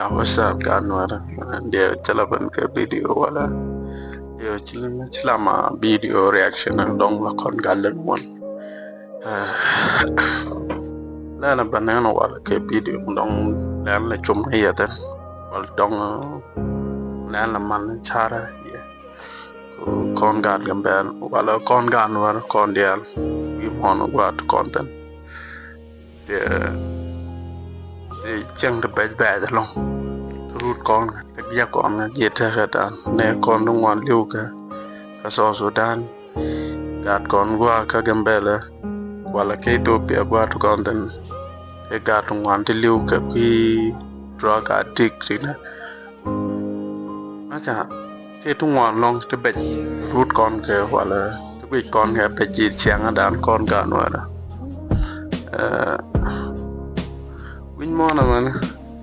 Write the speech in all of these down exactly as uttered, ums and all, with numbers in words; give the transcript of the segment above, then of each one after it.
Ah, what's up, gaat Nuɛr? Diɛ cä la ben kɛ video wala diɛ ci la ma video reaction dɔŋ la kɔn gal lɛ ŋuɔn. Lɛn la ben nɛn wala kɛ video dɔŋ lɛn la cum ni yɛ thin wala dɔŋ lɛn la man cara yɛ. Kɔn gaat Gambɛl wala kɔn gaat Nuɛr kɔn diaal wi̱i̱ muɔ̱ɔ̱n gua̱a̱t kɔn thin. Ti cieŋ ti bɛc bɛc ɛlɔ̱ŋ. Rut kɔn kä jiɛ kɔn kä jiɛ tɛkɛ dan nɛ kɔn ti ŋuan li̱w kä kä South Sudan. Gaat kɔn gua̱a̱ kä Gambɛlɛ wala kä Ethiopia gua̱a̱t kɔn thin. Ɛ gaat ti ŋuan ti li̱w kä kui̱ drug addict tinɛ. Mɛka ti ti ŋuan lɔŋ ti bɛc rut kɔn kɛ wala ti guic kɔn kɛ bɛc ji̱ ciaŋ dan kɔn gaat Nuɛrɛ. Wi̱ny muɔ̱ɔ̱n ɛmɛni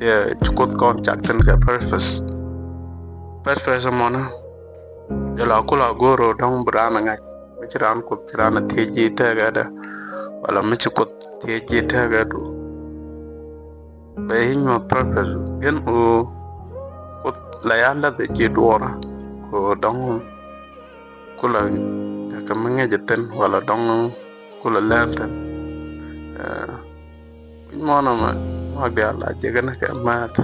yɛ ci Kuoth kɔn cak thin kɛ purpose. Purpose ɛmɔni jɛ la kula go̱o̱r ɔ dɔ̱ŋ bi raan a ŋa̱c mi ci raan Kuoth ci raan a thiec ji̱ tɛkɛ dɛ wala mi ci Kuoth thiec ji̱ tɛkɛ du. Bɛ i̱ nyuɔ̱th purpose gɛn ɣöö Kuoth la ya lath ɛ ji̱ duɔɔrä kɛ ɣöö dɔ̱ŋ kulɛ tekɛ mi ŋäc ɛ thi̱n wala dɔ̱ŋ kulɛ lɛn thi̱n. Wi̱c muɔ̱ɔ̱n ɛmɛ muak diaal a jekɛ ni kɛ määth.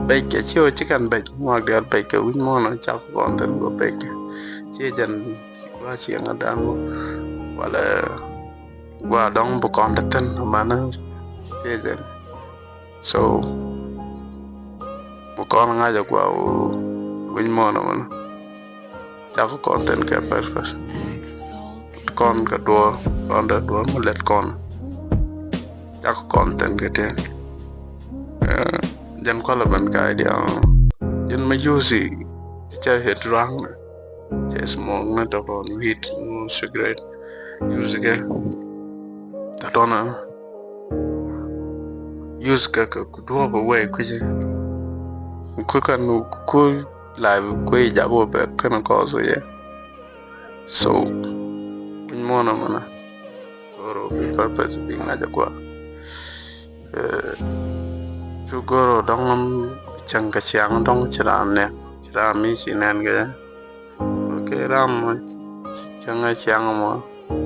Bɛckɛ ci ɣöö ci kɛn bɛc muak diaal bɛckɛ wi̱c muɔ̱ɔ̱n ɛmɛ cak kɔn thi̱n bä bɛckɛ. Ciɛ jɛn gua̱a̱ cieŋädan mɔ wala gua̱a̱ dɔ̱ŋ bi kɔn te thi̱n amäni ciɛ jɛn. So bi kɔn ŋa̱c a gua̱a̱ wi̱c muɔ̱ɔ̱n amäni cak kɔn thi̱n kɛ purpose. Kɔn kɛ duɔ̱ɔ̱r kɔn te duɔ̱ɔ̱r mi lɛt kɔn cak kɔn thi̱n kɛ tëë. Jɛn kualɛ ben ka idea jɛn mi yusi cɛ hit ruaŋ. Cɛ smoke ni tɔkɔ weed ni cigarette. Use kɛ tɔtɔnä use kɛ kɛ ku duɔ̱ɔ̱p away kui̱ci. Ku kan ku life kui̱ jak wä bɛ kɛn kɔɔth yɛ. So wi̱c muɔ̱ɔ̱n amäni go̱o̱r ɔ bi purpose bi ŋa̱c a gua̱a̱. Cu go̱o̱r ɔ dɔ̱ŋ cäŋ kɛ ciaŋ dɔ̱ŋ ci raan nɛ ci raan mi ci nɛn kɛ. Kɛ ram mɔ cäŋ a ciaŋ mɔ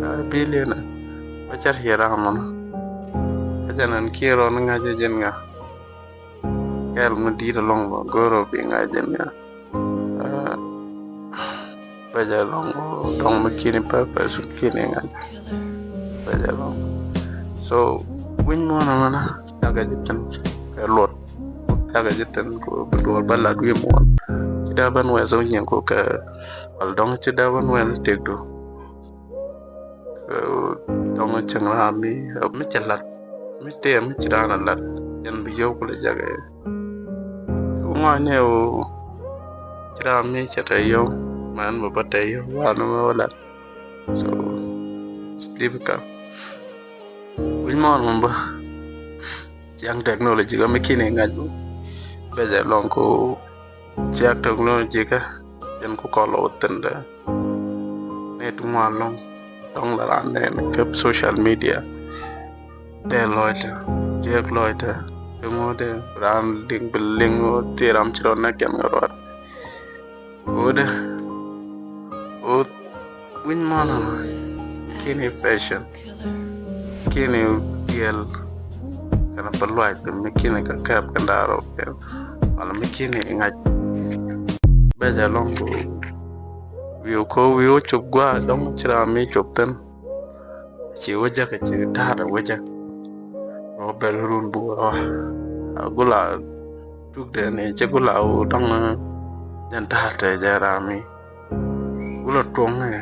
a billion mɛ cär ci ram mɔ. Kä jɛn ɛn kiɛ rɔ ni ŋa̱c jɛn ŋa. Kɛl mi di̱i̱t ɛlɔ̱ŋ bä go̱o̱r ɔ bi ŋa̱c jɛn ŋa. Bɛ jɛ lɔŋ dɔŋ mi kini purpose kini ŋa̱c. Bɛ jɛ lɔŋ. So wi̱ny muɔ̱ɔ̱n ɛmɛnä cakɛ ji̱ thi̱n kɛ luɔt. Cakɛ ji̱ thi̱n kɛ bi duɔl bä lat wi̱i̱ muɔ̱ɔ̱n. Ci dee bä nuɛth wi̱ny kɛ kɛ wal dɔŋ ci dee bä nuɛth tëkdu. Dɔŋ cieŋ ram mi mi cɛ lat mi tëë mi ci raan a lat jɛn bi yio̱w kulɛ jakɛ. Ŋɔ̱a̱c ni ɣöö ci ram mi cɛ tɛ yio̱w mɛn bä bä tɛ yio̱w wan mi wä lat. So it's difficult. Wi̱ny muɔ̱ɔ̱n mɔ bä ciaŋ technology kä mi kini ŋa̱c bä bɛ jɛ lɔŋ ko ciaŋ technology kä jɛn ku kɔl wä thi̱n dɛ. Ni ti ŋuan lɔŋ dɔŋ la ran nɛn kɛ social media. Tɛ lɔcdɛ jiɛk lɔcdɛ ti ŋuɔ̱tdɛ ran liŋ bi liŋ ɣöö ti ram ci rɔ nɛk kɛn ŋä ruat. Ɣöö dɛ ɣöö wi̱ny muɔ̱ɔ̱n kini passion. Kini diɛl kɛn a pɛ luac pɛ mi kini kɛ kɛp kɛn da̱a̱r ɔ kɛn wala mi kini ŋa̱c. Bɛ jɛ lɔŋ ko wi̱i̱ ko wi̱i̱ cop gua̱a̱ dɔŋ ci ram mi cop thi̱n. Ci wä jäk ci ta̱a̱r wä jäk. Rɔ bɛl run bu rɔ a gula tuk dɛ ni ci gula wu dɔŋ jɛn ta̱a̱r tɛ jɛ ram mi. Wulä tuɔ̱ŋ ɛ.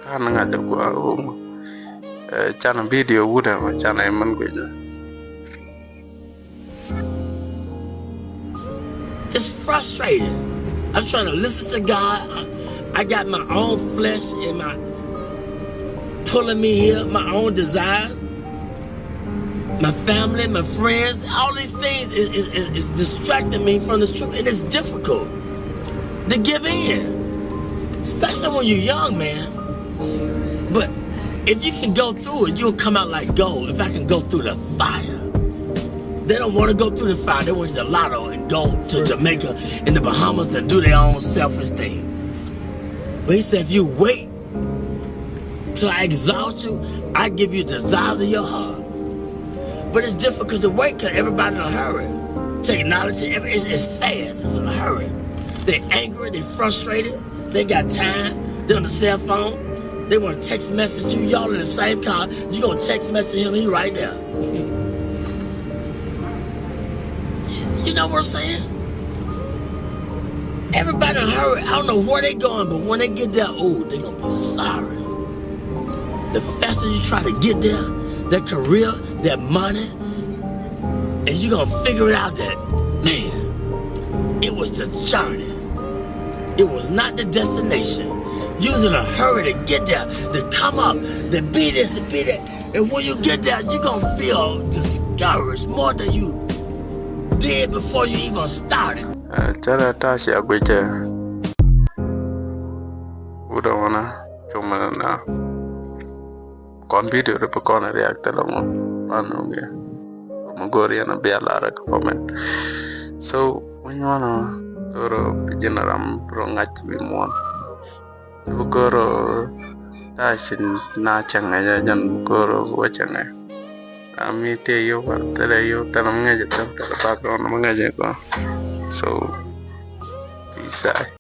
Kan ŋa̱c ɛ gua̱a̱ ɣöö ŋu. Can video wut ɛmɛ can ɛ män guic ɛ. It's frustrating. I'm trying to listen to God. I, I got my own flesh and my pulling me here, my own desires. My family, my friends, all these things is, is, is, is distracting me from the truth, and it's difficult to give in, especially when you're young, man. But if you can go through it, you'll come out like gold. If I can go through the fire, They don't want to go through the fire. They want to get the lotto and go to Jamaica and the Bahamas and do their own selfish thing. But he said, if you wait till I exalt you, I give you the desires of your heart. But it's difficult to wait because everybody in a hurry. Technology, every- it's, it's fast. It's in a hurry. They angry. They frustrated. They got time. They on the cell phone. They want to text message you. Y'all in the same car. You gonna text message him? He right there. You know what I'm saying? Everybody in a hurry. I don't know where they going, but when they get there, oh, they gonna be sorry. The faster you try to get there, that career, that money, and you gonna figure it out that, man, it was the journey. It was not the destination. You was in a hurry to get there, to come up, to be this, to be that. And when you get there, you gonna feel discouraged more than you did before you even started. Cara ta sia gwe ce. Uda wana cuma na. Kɔn video ri pa kɔn react la mo. Panu ge. Mo gori ana bia lara comment. So when you wanna toro general ram pro ngach bi mo. Bukoro ta chin na changa ja jan bukoro wa changa. Ami te yo wa te yo ta nam ngaja ta ta background nam ngaja ko. So peace.